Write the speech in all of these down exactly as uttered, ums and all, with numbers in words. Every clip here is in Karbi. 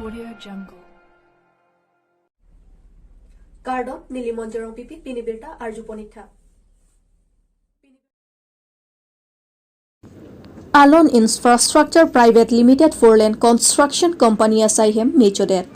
Audio Jungle. Kardom, neli Monjorong Pipi, pini birta arju pon ik tha. Alon Infrastructure Private Limited Four Lane Construction Company asai hem mechodet.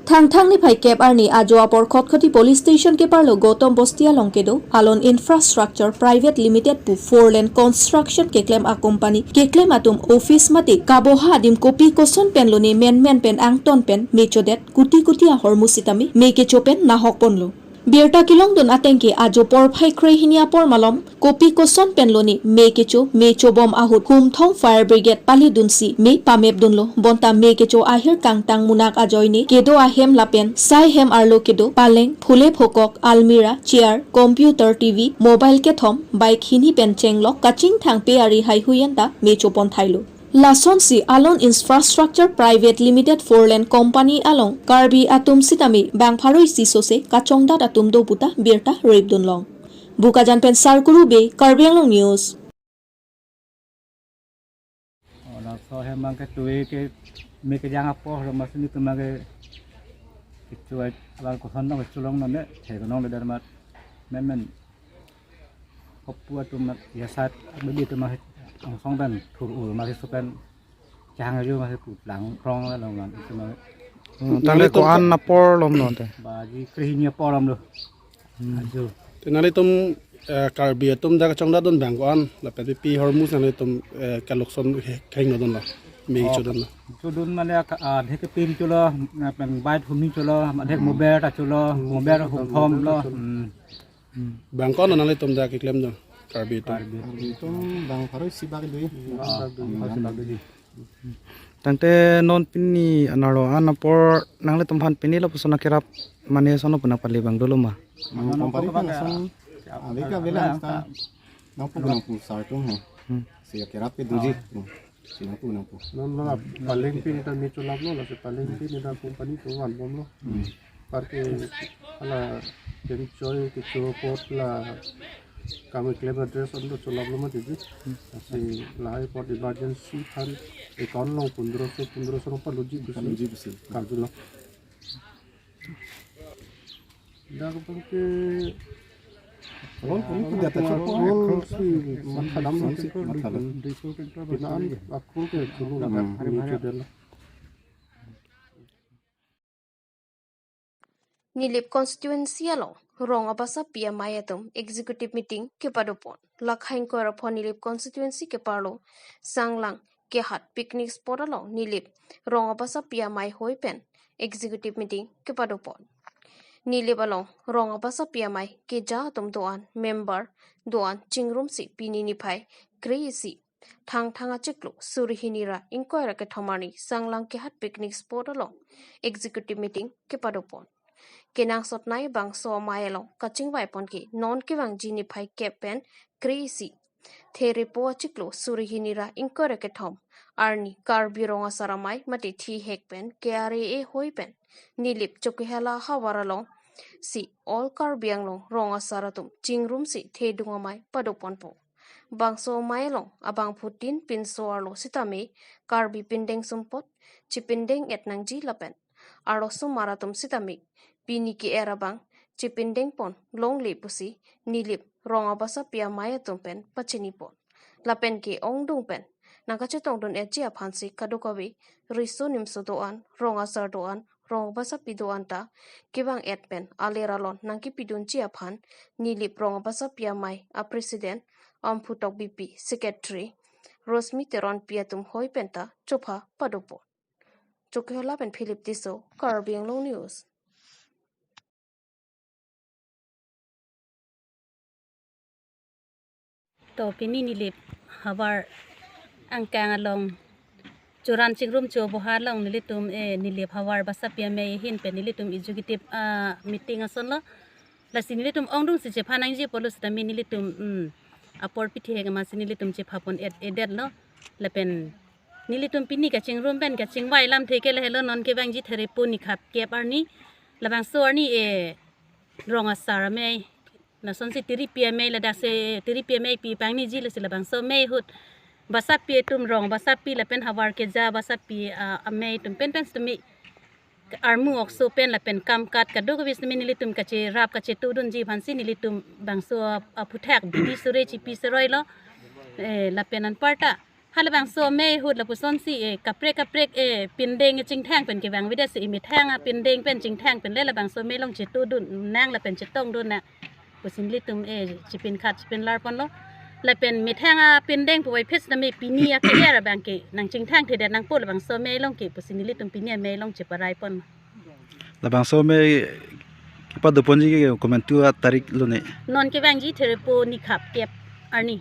Thangthang niphai kep arni ajo apor Khatkhati Police Station keparlo Gautam Bosti along kedo Alon Infrastructure Private Limited pu four lane construction keklem a company keklem atum office mate kaboha adim kopi koson pen lone menmen pen angton pen mechodet kuti kuti ahormu sitame me kecho pen nahok ponlo. Birta kelongdun ateng ke ajo porphai krehini apor malom kopi koson pen lone me kecho mechobom ahut humthong fire brigade palidunsi me pamepdunlo. Bonta me kecho ahir kangtang munak ajoine kedo ahem lapen sai hem arlo kedo paleng, phule phokok, almirah, chair, computer, T V, mobile kethom, bike hini pen chenglok kachingthang pe ari haihui anta mecho pon thailo. Lasonsi Alon Infrastructure Private Limited Four Lane Company along Karbi atum sitame bang pharo isi sose kachongdat atum do puta birta repdunlong. Bokajan pen Sarkuru Bey, Karbi Anglong News. Laso hem abang ke tui ke me kejang apor lo, mas nelitum abang ke kecho abang koson dong kecho long non ne, the nong le dar mat menmen kopu atum mat yasat abeli atum mat angsong pen thur ur mat so pen chang ajo mat pu lang rong la long lang itum mat. Hmm, tangte ko-an apor lom non te? Baji krehini apor lom lo. Hmm. Ajo. Te nanglitum, eh, Karbi atum dak chongdatdun abang ko-an lapen pi hormu nanglitum, eh, kalokson he-, khengnodunlo, me chodunlo? Chodun mane ak-, ah, adhek pin cholo, lapen bike humi cholo, adhek mobile ta cholo, mobile humthom lo. Hmm. Hmm. Abang ko-an nanglitum dak keklemdun Karbi atum? Karbi atum abang pharo isi bak dui. Ah, pharo isi bak dui. Tangte non pini anerlo an apor nanglitum aphan pini lapuson akerap mane ason pen nangpali abang dolo ma? Mane company aphan ason, ale ke avela angka nangpu nangpu sar atum he. Hmm. Si akerap ke doji. Hmm. Si nangpu nangpu. Non lo paleng pini ta me cholaplo, lasi paleng pini ta company atum vanbomlo. Hmm. Parke hala kemchoi kecho apot la kami claim address on do cholaplo mati ji. Lasi lahai apot emergency fund account along pondroso, pondroso rong paloji pusi. Paloji pusi. Karjulo. Dak abang ke alon pun pun data chokpo. Alon si matha dam si matha dam. Pinaan akun ke chulu la. Hmm. Hari-hari. Nilip constituency along rong abasapi amei atum executive meeting kepadopon. Lakhai ingkoi ra pho Nilip constituency keparlo Sanglang Kehat picnic spot along Nilip rong abasapi amei hoi pen executive meeting kepadopon. Nilip along rong abasapi amei keja atum do-an, member do-an chingrumsi pini niphai kre isi Thangthang achiklo suri hini ra ingkoi ra kethom arni Sanglang Kehat picnic spot along executive meeting kepadopon. Kenangsot nai bangso amei along kachingvaipon ke non kevangji niphai kep pen kre isi Therepo achiklo suri hini ra ingkoi ra kethom arni Karbi Rong Asar Amei mate thihek pen K R A A hoi pen Nilip Chokihola havar alongsi all Karbi Anglong rong asar atum chingrumsi thedung amei padoponpo. Bangso amei along abangphutin pinso arlo sitame Karbi pindeng sumpot chipindeng et nangji lapen arlosomar atum sitame pini ke-er abang chipindengpon longle pusi Nilip rong abasapi amei atum pen pachinipon. Lapen ke ongdung pen nangkachetongdun etji aphansi kadokave riso nimso do-an, rong asar do-an, rong abasapi do-an ta kevang et pen aler alon nangkepidunji aphan Nilip rong abasapi amei a president Amphu Tokbipi, secretary Rosmi Teronpi atum hoi penta chopha padopon. Chokihola pen Philip Tisso, Karbi Anglong News. To pini Nilip havar angkang along churan chingrum choboha along nelitum, eh, Nilip havar basapi amei ahin pen nelitum executive, ah, meeting asonlo. Lasi nelitum ongdungsi chepha nangji pulo sitame nelitum, mm, apor pithihek amatsi nelitum chephapon et, edetlo. Lapen nelitum pini kachingrum pen kachingvai alamthe ke lahelo, non kevangji Therepo nikhap kep arni. Labangso arni, eh, rong asar amei, lasonsi tiripi amei, ladaksi tiripi amei pi pangniji, lasi labangso amei ahut basapi atum, rong basapi lapen havar keja basapi, ah, amei atum penpen sitame armu okso pen lapen kam kat kadokave sitame nelitum kacherap kachetudunji aphansi nelitum bangso aphuthak bidi sore chipi seroi lo. Eh, lapen anparta halabangso amei ahut lapusonsi, eh, kaprek kaprek, eh, pindeng chingthang pen kevang avedetsi, eh, methang apindeng pen chingthang pen le labangso amei along chetudun nang lapen chetongdun nang pusi nelitum, eh, chipin khat chipin lar ponlo. Lapen methang apindeng puvoiphit sitame pini akejer abang ke nangchingthang thedet nangpo labangso amei along ke pusi nelitum pini amei along cheparai pon. Labangso amei kepadoponji ke komantu atarik lo ne? Non kevangji Therepo nikhap kep arni.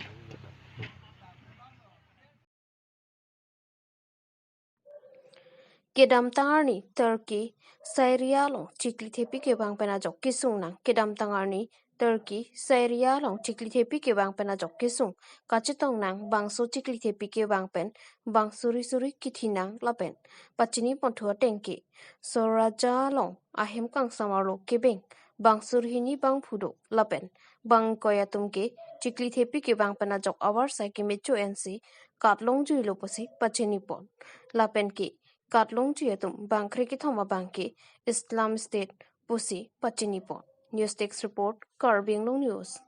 Kedamtang arni Turkey Syria along chikli thepi kevang pen ajok kesung nang. Kedamtang arni Turkey Syria along chikli thepi kevang pen ajok kesung kachetong nang. Bangso chikli thepi kevang pen bang suri suri kithi nang lapen pachini ponthu ateng ke Soraja along ahem kangsam arlo kebeng bang suri hini bang phudo lapen bang ingkoi atum ke chikli thepi kevang pen ajok avarsai kemecho ensi katlong juilo pusi pachini pon. Lapen ke katlong jui atum bang kre kethom abang ke Islam State pusi pachini pon. News Desk Report, Karbi Anglong News.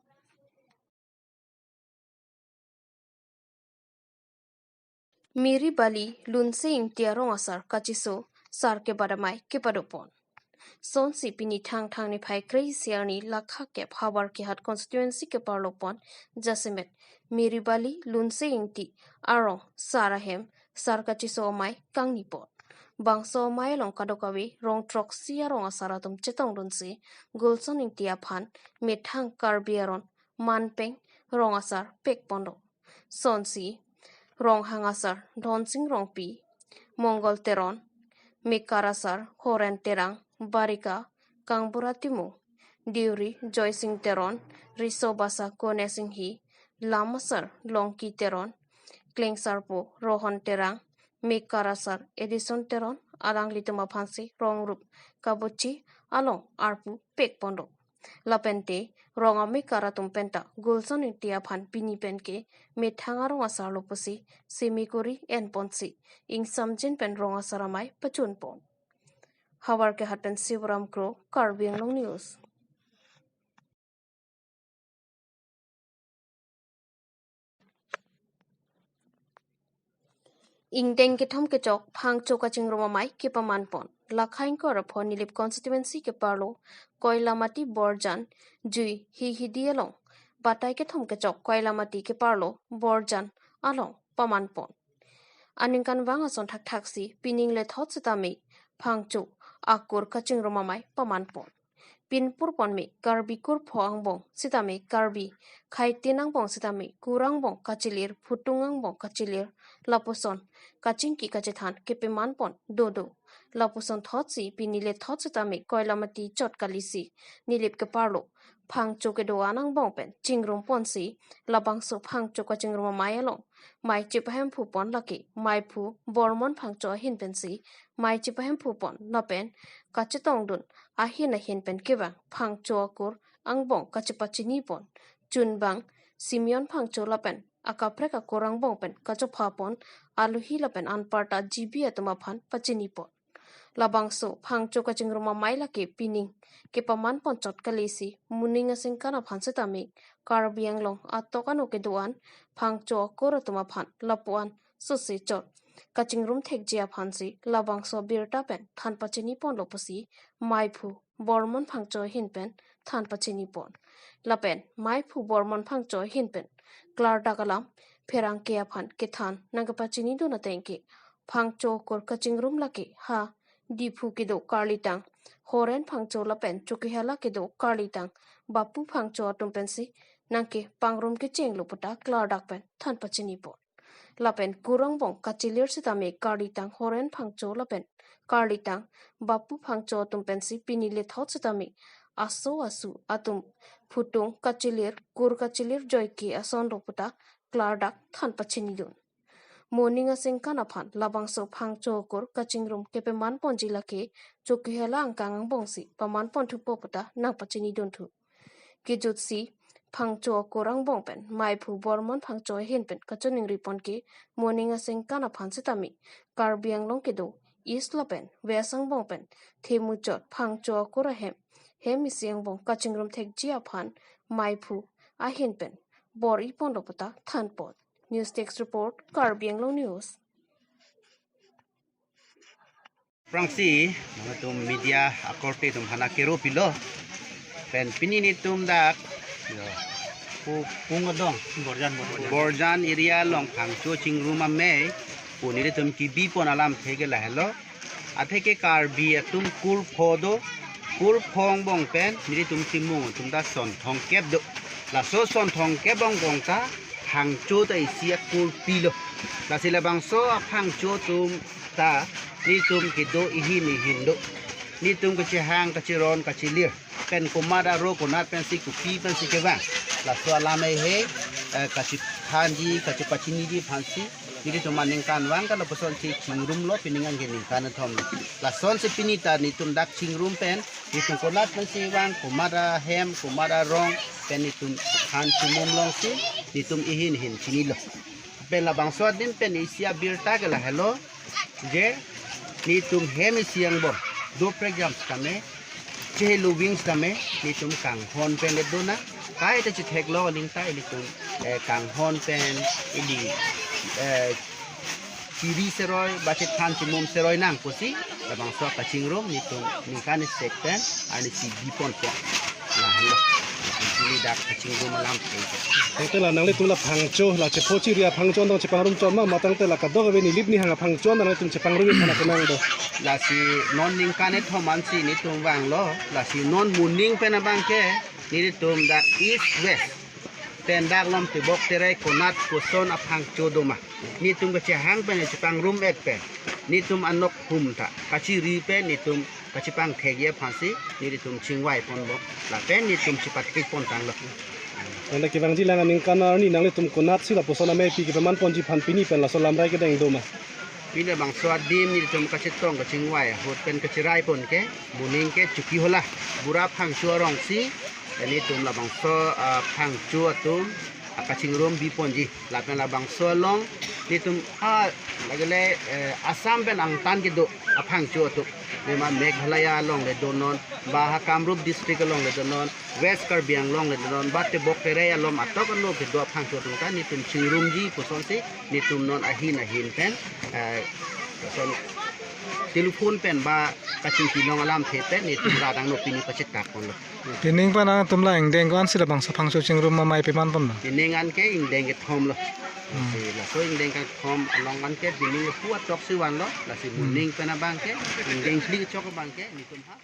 Miri Bali Lunse Ingti arong asar kachiso sar kebat amei kepadopon. Sonsi pini Thangthang niphai kre-isi arni lakha kep Howraghat constituency keparlo pon jasemet Miri Bali Lunse Ingti arong sar ahem sar kachiso amei kangni pon. Bangso amei along kadokave rong throksi arong asar atum chetongdunsi Gulson Ingti aphan methang Karbi aron manpeng rong asar pek ponlo. Sonsi Ronghang asar Dhonsing Rongpi, Mongol Teron, Mekar asar Horen Terang, Barika Kangbura Timung, Deuri Joysing Teron, Riso Basa Ganesh Inghi, Lam asar Longki Teron, Klengsarpo Rohon Terang, Mekar asar Edison Teron, alanglitum aphansi rong rup kabuchi along arpu pek ponlo. Lapente rong amekar atum penta Gulson Ingti aphan pini pen ke methang arong asar lo pusi simi kuri en ponsi ingsamjin pen rong asar amei pachun pon. Howraghat pen Sivaram Kro, Karbi Anglong News. Ingdeng kethom kechok phangcho kachingrum amei kepaman pon. Lakha ingkoi ra pho Nilip constituency keparlo Koilamati Borjan jui Hihidi along batai kethom kechok Koilamati keparlo Borjan along paman pon. Aningkanvang ason thakthaksi pining lethot sitame phangcho akur kachingrum amei paman pon. Pinpur ponme Karbi kur pho angbong sitame Karbi, khaitin angbong sitame kur angbong kachilir, phutung angbong kachilir, lapuson kachingki kachethan kepaman pon dodo. Lapuson thotsi pini lethot sitame Koilamati chot kalisi Nilip keparlo phangcho kedo-an angbong pen chingrum ponsi labangso phangcho kachingrum amei along mei chepahemphu pon lake meiphu Bormon Phangcho ahin pensi mei chepahemphu pon lapen kachetongdun ahin ahin pen kevang phangcho akur angbong kachepachini pon. Chunbang Simeon Phangcho lapen akaprek akur angbong pen kachopha pon alohi lapen anparta G B atum aphan pachini pon. Labangso phangcho kachingrum amei lake pining kepaman pon chot kalisi moning asengkan aphan sitame Karbi Anglong atok ano kedo-an phangcho akur atum aphan lapuan sose chot kachingrum thekji aphansi labangso abirta pen than pachini ponlo pusi meiphu Bormon Phangcho ahin pen than pachini pon. Lapen meiphu Bormon Phangcho ahin pen klardak alam pherangke aphan kethan nangkepachinidun ateng ke phangcho akur kachingrum lake ha Diphu kedo karlitang Horen Phangcho lapen Chokihola kedo karlitang Bapu Phangcho atum pensi nangkepangrum kechenglo puta klardak pen than pachini pon. Lapen kur angbong kachilir sitame karlitang Horen Phangcho lapen karlitang Bapu Phangcho atum pensi pini lethot sitame aso asu atum phutung kachilir, kur kachilir joike asonlo puta klardak than pachinidun. Moning asengkan aphan labangso phangcho akur kachingrum kepaman ponji lake Chokihola angkang angbongsi paman ponthupo puta nangpachinidun thu. Kejutsi phangcho akur angbong pen meiphu Bormon Phangcho ahin pen kachoningri pon ke moning asengkan aphan sitame Karbi Anglong kedo East lapen West angbong pen themuchot phangcho akur ahem, hem isi angbong kachingrum thekji aphan maiphu ahin pen bor-i ponlo puta thanpon. News Desk Report, Karbi Anglong News. Aphrangsi, nangtum media akorte atum aphan akero pilo. Pen pini netum dak, yo, Pu-, Pung Adong, Borjan, Borjan. Borjan area along phangcho chingrum amei pu nelitum kebipon alamthe ke lahelo. Atheke Karbi atum kurpho do, kurpho angbong pen nelitum chimung atum ta son thomkep do. Laso son thomkep angbong ta phangcho ta isi akurpi lo. Lasi labangso aphangcho atum ta netum kedo ihin ihin do. Netum kachehang, kacheron, kachelir, pen komat aro konat pensi kopi pensi kevang, laso alam hei hei, eh, kachephanji, kachepachiniji aphansi nelitum aningkanvang ke lapuson si chingrumlo, pining an ke ningkan kethom. Lasonsi pini ta netum dak chingrum pen netum konat pensi vang, komat ahem, komat arong pen netum phan chimum alongsi netum ihin ihin chinilo. Pen labangso adim pen isi abirta ke lahelo, je netum hem isi angbong doprek jam setame, chehelo wings tame, netum kanghon pen le dona. Kaita chetheklo aling ta ilitum, eh, kanghon pen ili, eh, chiri seroi ba chethan chimum seroi nang pusi labangso kachingrum netum ningkan isi pen arnisi bipon po. Lahelo. Pini dak kachingrum alamthe. Tangte la nanglitum la phangcho, la chepho chiri aphangcho dong chepangrum chot ma, ma tangte la kadokave nelip nihang aphangcho nanglitum chepangrum iphan akenang do? Lasi non ningkan kethom ansi netum vanglo, lasi non moning pen abang ke netum dak East West pen dak lom tebok terai konat koson aphangcho doma, netum kachehang pen chepangrum-et pen, netum anok hum ta kachiri pen netum kachepangthekji aphansi nelitum chingvai ponbom lapen netum chepathek pon tanglo. Nangli kevangji lang aningkan arni nanglitum konatsi lapuson ameipi kepaman ponji aphan pini pen laso lamrai kedeng doma? Pini labangso adim nelitum kachetong kachingvai ahut pen kacherai pon ke, moning ke Chokihola, bura phangcho arongsi netum labangso, ah, phangcho atum, ah, kachingrum biponji. Lapen labangso along netum, ah, lagile, eh, Assam pen angtan kedo aphangcho atum. Nema Meghalaya along le donon, ba ha Kamrup district along le donon, West Karbi Anglong le donon, ba tebok terai alom atok ano kedo aphangcho atum ta netum chingrumji pusonsi netum non ahin ahin pen, eh, puson telephone pen ba kachingki long alamthe pen netum radang no pini pachethak ponlo. Pining pen nangtum la ingdeng ko-ansi labangso phangcho chingrum amei peman pon ma? Pining an ke ingdeng kethom lo. Hmm. Lasi laso ingdeng kethom along an ke pining pu atok si vanlo. Lasi Hmm. moning pen abang ke ingdeng phli chok abang ke netum ha.